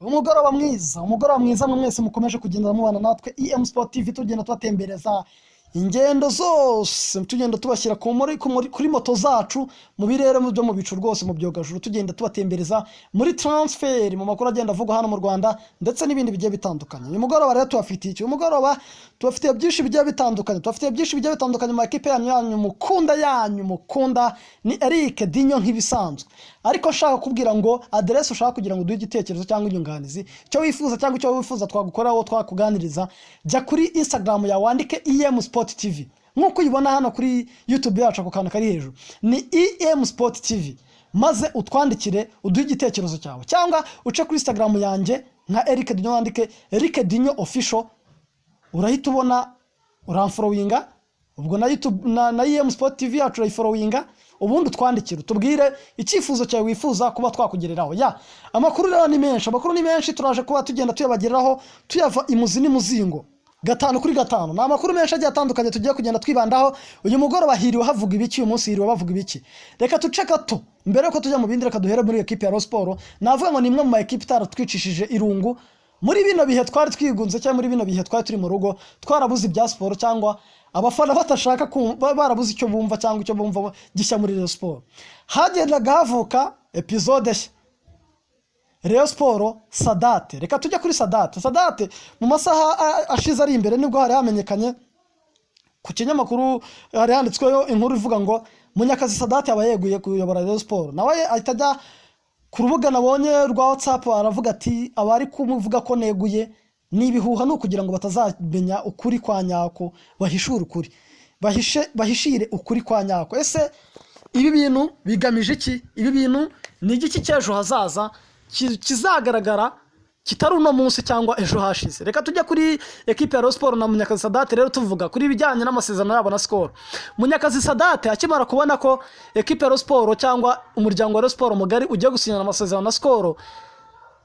Umugoroba mwiza, umugoroba mwiza mwe mwese mukomeje kugenda mubana natwe EM Sport TV, tugenda tubatembereza ingendo zose, tugenda tubashyira kuri moto zacu mu birere byo mu bicu rwose, mu byogajuru, tugenda tubatembereza muri transfer, mu makuru agenda avugwa hano mu Rwanda ndetse n'ibindi bigiye bitandukanye. Uyu mugoroba rero tubafitiye iki? Uyu mugoroba tubafitiye byinshi bigiye bitandukanye, tubafitiye byinshi bigiye bitandukanye mu makipe yanyu mukunda. Ni Eric Dinyo nk'ibisanzwe, ariko nshaka kubwira ngo aderese ushaka kugira ngo uduhe igitekerezo cyangwa inyunganizi, icyo wifuza cyangwa icyo wifuza twagukoraho, twakuganiriza, jya kuri Instagram yawe wandike EM Sport TV nk'uko uyibona hano kuri YouTube yacu. Ako kantu kari hejuru ni EM Sport TV, maze utwandikire uduhe igitekerezo cyawe, cyangwa uce kuri Instagram yanjye nka Eric Dinyo, wandike Eric Dinyo Official, urahita ubona uramfollowinga. Ubwo na YouTube na EM Sport TV yacu urayifollowinga, ubundi utwandikire utubwire icyifuzo cyawe wifuza kuba twakugereraho. Ya amakuru rero ni menshi, amakuru ni menshi, turaje kuba tugenda tuyabagereraho, tuyava imuzi n'imuzingo, gatanu kuri gatanu. Ni amakuru menshi agiye atandukanye tugiye kugenda twibandaho uyu mugoroba. Hiriwe havuga ibiki uyu munsi? Hiriwe bavuga ibiki? Reka tuce gato mbere yuko tujya mu bindi, reka duhere muri ekipe ya Rayon Sport. Navuga ngo ni imwe mu ma ekipe itaratwicishije irungu muri bino bihe twari twigunze, cyangwa muri bino bihe twari turi mu rugo twarabuze ibya siporo, cyangwa abafana batashaka barabuze icyo bumva cyangwa icyo bumva gishya muri Rayon Sport. Hagendaga havuka episode nshya. Rayon Sport, Sadate, reka tujye kuri Sadate. Sadate mu masaha ashize ari imbere nibwo hari hamenyekanye ku kinyamakuru, hari handitsweho inkuru ivuga ngo Munyakazi Sadate aba yeguye kuyobora Rayon Sport. Nawe ahita ajya ku rubuga nabonye rwa WhatsApp, aravuga ati: "Abari kumuvuga ko neguye ni ibihuha, ni ukugira ngo batazamenya ukuri kwa nyako, bahishure ukuri, bahishe, bahishire ukuri kwa nyako." Ese ibi bintu bigamije iki? Ibi bintu ni igiki cy'ejo hazaza kizagaragara kitari uno munsi cyangwa ejo hashize? Reka tujye kuri ekipe ya Rayon Sport na Munyakazi Sadate. Rero tuvuga kuri ibijyanye n'amasezerano yabo na Skol, Munyakazi Sadate akimara kubona ko ekipe ya Rayon Sport cyangwa umuryango wa Rayon Sport mugari ugiye gusinyana amasezerano na Skol,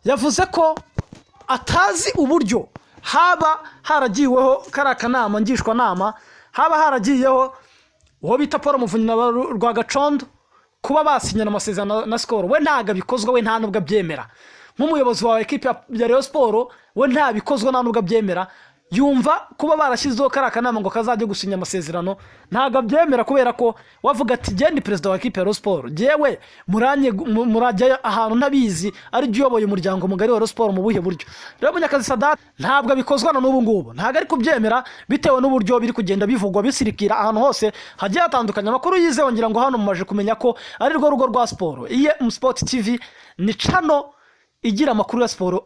yavuze ko atazi uburyo haba haragiweho kariya kanama ngishwanama, haba haragiyeho uwo bita Paul Muvunyi na Rwagacondo kuba basinyana amasezerano na Skol. We ntabwo abikozwa, we nta nubwo abyemera. Nk'umuyobozi wa ekipe ya Rayon Sport, we ntabikozwa, nta nubwo abyemera. Yumva kuba barashyizeho kariya kanama ngo kazajya gusinya amasezerano, ntabwo abyemera, kubera ko wavuga ati: "Genda, perezida wa ekipe ya Rayon Sport, jyewe murajya ahantu ntabizi, ari jye uyoboye umuryango mugari wa Rayon Sport mu buhe buryo?" Rero Munyakazi Sadate ntabwo abikozwa na n'ubu ngubu, ntabwo ari kubyemera bitewe n'uburyo biri kugenda bivugwa, bisirikira ahantu hose hagiye hatandukanye. Amakuru yizewe, ngira ngo hano mumaje kumenya ko ari rwo rugo rwa siporo. Iye Sport TV ni channel igira amakuru ya siporo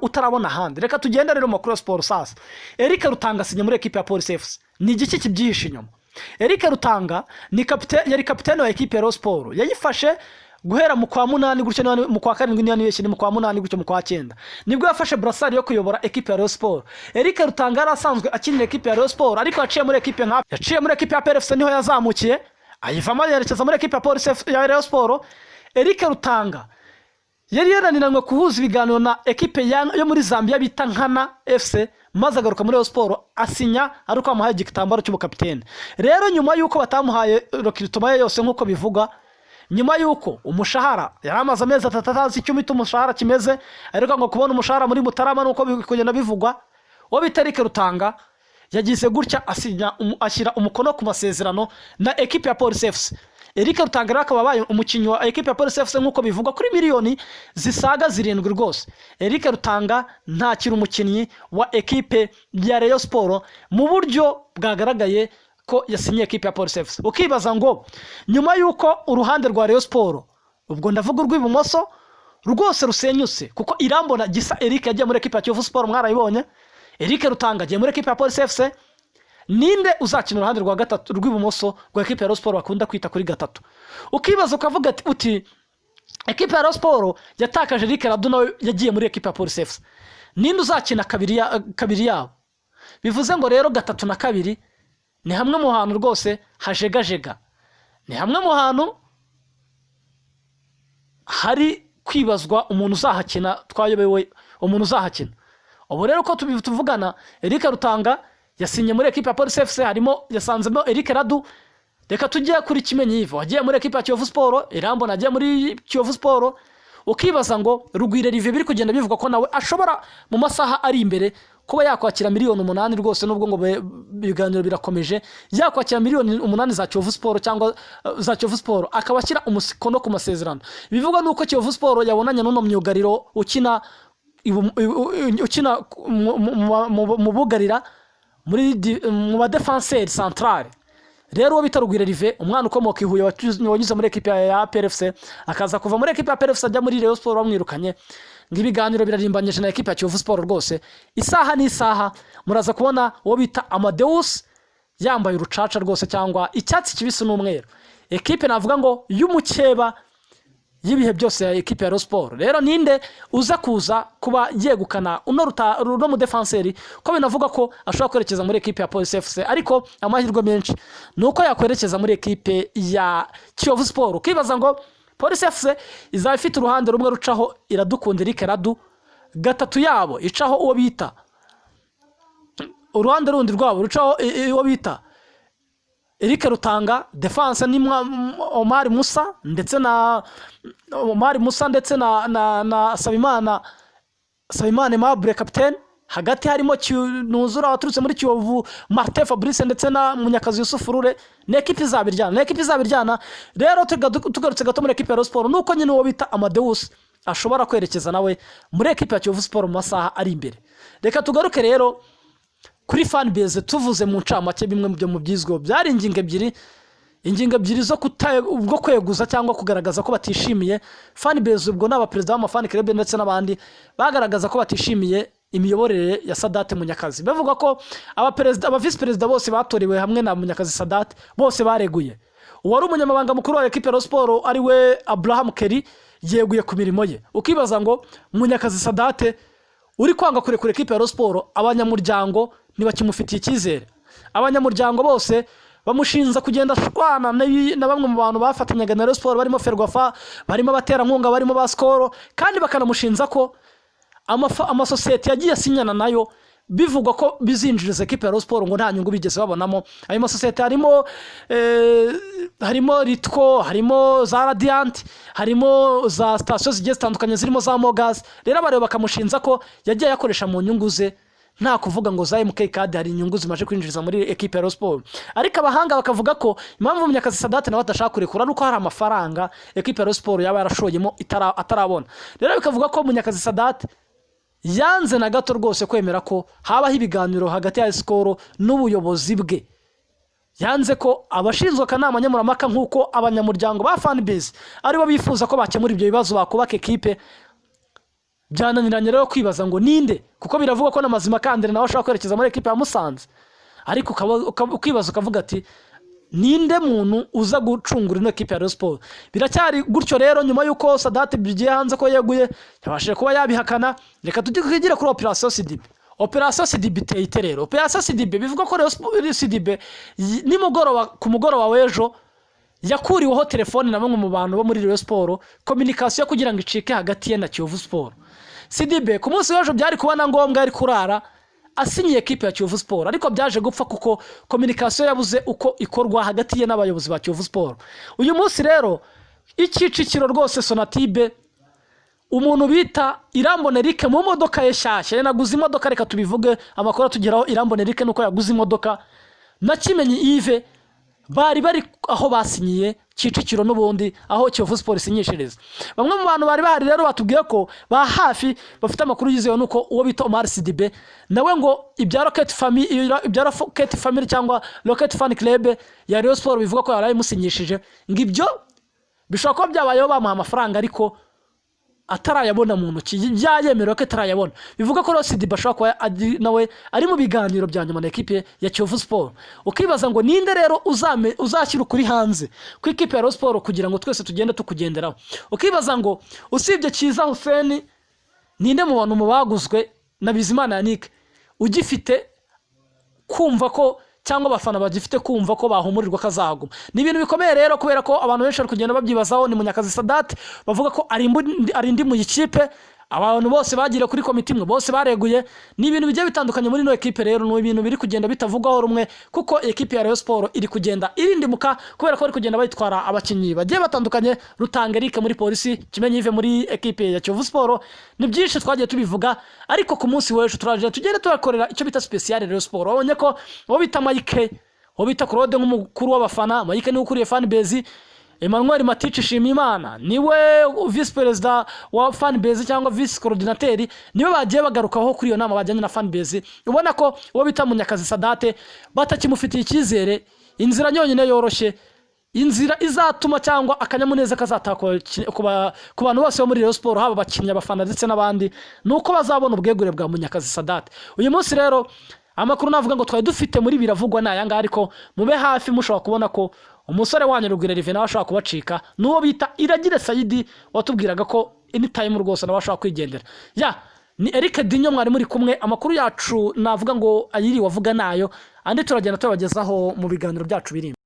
utarabona ahandi. Reka tugende rero mu makuru ya siporo. Sasa Eric Rutanga asinye muri ekipe ya Police FC, ni igiki kibyihishe inyuma? Eric Rutanga ni yari kapitene wa ekipe ya Rayon Sport, yayifashe guhera mu kwa munani gutyo, niba mu kwa karindwi, niba nibeshye ni mu kwa munani gutyo, mu kwa cyenda nibwo yafashe brassard yo kuyobora ekipe ya Rayon Sport. Eric Rutanga yari asanzwe akinira ekipe ya Rayon Sport, ariko yaciye muri ekipe nka yaciye muri ekipe ya PRFC, niho yazamukiye, ayivamo yerekeza muri ekipe ya Police ya Rayon Sport. Eric Rutanga yari yarananiranywe kuhuza ibiganiro na ekipe yo muri Zambia bita Nkana FC, maze agaruka muri Rayon Sport, asinya ariko bamuhaye igitambaro cy'ubukapitene. Rero nyuma y'uko batamuhaye recrutement ye yose nk'uko bivugwa, nyuma y'uko umushahara yari amaze amezi 3 atazi icyo umita umushahara kimeze, ariko ngo kubona umushahara muri Mutarama nuko biri kugenda bivugwa, uwo bita Eric Rutanga yagize gutya asinya, ashyira umukono ku masezerano na ekipe ya Police FC. Eric Rutanga rero akaba abaye umukinnyi wa ekipe ya Police FC nk'uko bivugwa kuri miliyoni zisaga 7 rwose. Eric Rutanga ntakiri umukinnyi wa ekipe ya Rayon Sport mu buryo bwagaragaye ko yasinye ekipe ya Police FC. Ukibaza ngo nyuma y'uko uruhande rwa Rayon Sport, ubwo ndavuga urw'ibumoso, rwose rusenyutse, kuko Irambona Gisa Eric yagiye muri ekipe ya Kiyovu Sport, mwarayibonye, Eric Rutanga agiye muri ekipe ya Police FC, ninde uzakina uruhande rwa gatatu rw'ibumoso rwa ekipe ya Rayon Sport bakunda kwita kuri gatatu? Ukibaza ukavuga uti ekipe ya Rayon Sport yatakaje Eric Radu, nawe yagiye muri ekipe ya Police FC, ninde uzakina kabiri yabo? Bivuze ngo rero gatatu na kabiri ni hamwe mu hantu rwose hajegajega, ni hamwe mu hantu hari kwibazwa umuntu uzahakina. Twayobewe umuntu uzahakina. Ubu rero uko tuvugana, Eric Rutanga yasinye muri ekipe ya Police FC, harimo yasanzemo Eric Radu. Reka tujye kuri Kimenyi Yves wagiye muri ekipe ya Kiyovu Sport, Irambona agiye muri Kiyovu Sport. Ukibaza ngo Rugwiro Olivier biri kugenda bivuga ko nawe ashobora mu masaha ari imbere kuba yakwakira miliyoni 8 rwose, nubwo ngo ibiganiro birakomeje, yakwakira miliyoni 8 za Kiyovu Sport cyangwa za Kiyovu Sport, akaba ashyira umukono ku masezerano. Bivugwa nuko Kiyovu Sport yabonanye n'uno myugariro ukina mu bugarira mu badefanseri centrale. Rero uwo bita Rugwiro Olivier, umwana ukomoka i Huye, wanyuze muri ekipe ya APR FC, akaza kuva muri ekipe ya APR FC ajya muri Rayon Sport bamwirukanye, ngo ibiganiro birarimbanyije na ekipe ya Kiyovu Sport rwose. Isaha n'isaha muraza kubona uwo bita Amadeus yambaye urucaca rwose cyangwa icyatsi kibisi n'umweru, ekipe navuga ngo y'umukeba y'ibihe byose ya ekipe ya Rayon Sport. Rero ninde uza kuza kuba yegukana uno mudefanseri, ko binavuga ko ashobora kwerekeza muri ekipe ya Police FC, ariko amahirwe menshi ni uko yakwerekeza muri ekipe ya Kiyovu Sport. Ukibaza ngo Police FC izaba ifite uruhande rumwe rucaho Iradukunda Eric Radu, gatatu yabo icaho uwo bita, uruhande rundi rwabo rucaho uwo bita Eric Rutanga, defense ni Omar Musa ndetse na Omar Musa ndetse na Sabimana Aimable capitaine. Hagati harimo Nuzura waturutse muri Kiyovu, Martin Fabrice, ndetse na Munyakazi Yusuf Rure. Ni ekipe izaba iryana, ni ekipe izaba iryana. Rero tugarutse gato muri ekipe ya Rayon Sport, nuko nyine uwo bita Amadeus ashobora kwerekeza nawe muri ekipe ya Kiyovu Sport mu masaha ari imbere. Reka tugaruke rero kuri fan base. Tuvuze mu ncamake bimwe mu byo mu byizweho, byari ingingo ebyiri, ingingo ebyiri zo bwo kweguza cyangwa kugaragaza ko batishimiye fan base. Ubwo ni abaperezida b'ama fan club ndetse n'abandi bagaragaza ko batishimiye imiyoborere ya Sadate Munyakazi, bavuga ko abaperezida, aba visi perezida bose batorewe hamwe na Munyakazi Sadate bose bareguye. Uwari umunyamabanga mukuru wa ekipe ya Rayon Sport, ari we Abraham Kelly, yeguye ku mirimo ye. Ukibaza ngo Munyakazi Sadate uri kwanga kurekura ekipe ya Rayon Sport, abanyamuryango ntibakimufitiye icyizere. Abanyamuryango bose bamushinza kugenda ashwana na bamwe mu bantu bafatanyaga na Rayon Sport, barimo Ferwafa, barimo abaterankunga, barimo ba Skol, kandi bakanamushinza ko amasosiyete yagiye asinyana nayo bivugwa ko bizinjiriza ekipe ya Rayon Sport ngo nta nyungu bigeze babonamo. Ayo masosiyete harimo Ritco, harimo za Radiant, harimo za sitasiyo zigiye zitandukanye zirimo za Mogas. Rero abareba bakamushinza ko yagiye ayakoresha mu nyungu ze, nta kuvuga ngo za MK Card hari inyungu zimaze kwinjiriza muri ekipe ya Rayon Sport. Ariko abahanga bakavuga ko impamvu Munyakazi Sadate nawe adashaka kurekura ari uko hari amafaranga ekipe ya Rayon Sport yaba yarashoyemo atarabona. Rero bikavuga ko Munyakazi Sadate yanze na gato rwose kwemera ko habaho ibiganiro hagati ya Skol n'ubuyobozi bwe. Yanze ko abashinzwe akanama nkemurampaka, nk'uko abanyamuryango ba fanbase aribo bifuza ko bakemura ibyo bibazo, bakubaka ekipe. Byananiranye rero kwibaza ngo ninde, kuko biravugwa ko na Mazima Kandere nawe ashobora kwerekeza muri ekipe ya Musanze, ariko ukibaza ukavuga ati: "Ninde muntu uza gucungura ino ekipe ya Rayon Sport?" Biracyari gutyo rero. Nyuma y'uko Sadate bigiye hanze ko yeguye, yabashije kuba yabihakana. Reka tujye twigire kuri Operation Sidibe. Operation Sidibe iteye ite rero? Operation Sidibe bivuga ko Rayon Sidibe nimugoroba, ku mugoroba w'ejo, yakuriweho telefone na bamwe mu bantu bo muri Rayon Sport, communication kugira ngo icike hagati ye na Kiyovu Sport. Sidibe ku munsi w'ejo byari kuba na ngombwa yari kurara asinyiye ekipe ya Kiyovu Sport, ariko byaje gupfa kuko communication yabuze uko ikorwa hagati ye n'abayobozi ba Kiyovu Sport. Uyu munsi rero icyicikiro rwose Sonatube, umuntu bita Irambona Eric mu modoka ye nshyashya, yanaguze imodoka, reka tubivuge, amakuru atugeraho Irambona Eric nuko yaguze imodoka, na Kimenyi Yves bari bari aho basinyiye Kicukiro n'ubundi aho Kiyovu Sport isinyishiriza. Bamwe mu bantu bari bahari rero batubwiye ko ba hafi bafite amakuru yizewe nuko uwo bita Omar Sidibe nawe ngo ibya Rocket Family, ibya Rocket Family cyangwa Rocket Fan Club ya Rayon Sport bivuga ko yaraye imusinyishije, ngo ibyo bishobora kuba byabayeho bamuha amafaranga ariko atarayabona mu ntoki, byayemerewe ko atarayabona. Bivuga ko rero Sidibe ashobora kuba nawe ari mu biganiro bya nyuma na ekipe ya Kiyovu Sport. Ukibaza ngo ninde rero uzashyira ukuri hanze ku ikipe ya Rayon Sport kugira ngo twese tugende tukugenderaho? Ukibaza ngo usibye Cyiza Hussein, ninde mu bantu mu baguzwe na Bizimana Yannick ugifite kumva ko, cyangwa abafana bagifite kumva ko bahumurirwa ko azaguma? Ni ibintu bikomeye rero, kubera ko abantu benshi bari kugenda babyibazaho. Ni Munyakazi Sadate bavuga ko ari indi mu ikipe, Abantu bose bagiriye kuri komite imwe, bose bareguye. Ni ibintu bigiye bitandukanye muri ino ekipe. Rero ni ibintu biri kugenda bitavugwaho rumwe, kuko ekipe ya Rayon Sport iri kugenda irindimuka kubera ko bari kugenda bayitwara abakinnyi bagiye batandukanye. Rutanga Eric muri Polisi, Kimenyi Yves muri ekipe ya Kiyovu Sport. Ni byinshi twagiye tubivuga, ariko ku munsi w'ejo turaje tugende tubakorera icyo bita spécial Rayon Sport. Wabonye ko uwo bita Mike, uwo bita Claude nk'umukuru w'abafana, Mike niwe ukuriye fan base, Emmanuel Matici Shimimana niwe vice perezida wa fan base cyangwa vice coordinateur, niwe bagiye bagarukaho kuri iyo nama bajyanye na fan base. Ubona ko uwo bita Munyakazi Sadate batakimufitiye icyizere. Inzira yonyine yoroshye, inzira izatuma cyangwa akanyamuneza kazataha ku bantu bose bo muri Rayon Sport, haba abakinnyi, abafana ndetse n'abandi, ni uko bazabona ubwegure bwa Munyakazi Sadate. Uyu munsi rero amakuru navuga ngo twari dufite muri biravugwa ni aya ngaya, ariko mube hafi, mushobora kubona ko umusore wanyu Rugwiro Herve nawe ashobora kubacika, n'uwo bita Iragire Sayidi watubwiraga ko anytime rwose nawe ashobora kwigendera. Ya, ni Eric Dinyo mwari muri kumwe. Amakuru yacu navuga ngo ayiri wavuga nayo, andi turagenda tubagezaho mu biganiro byacu biri imbere.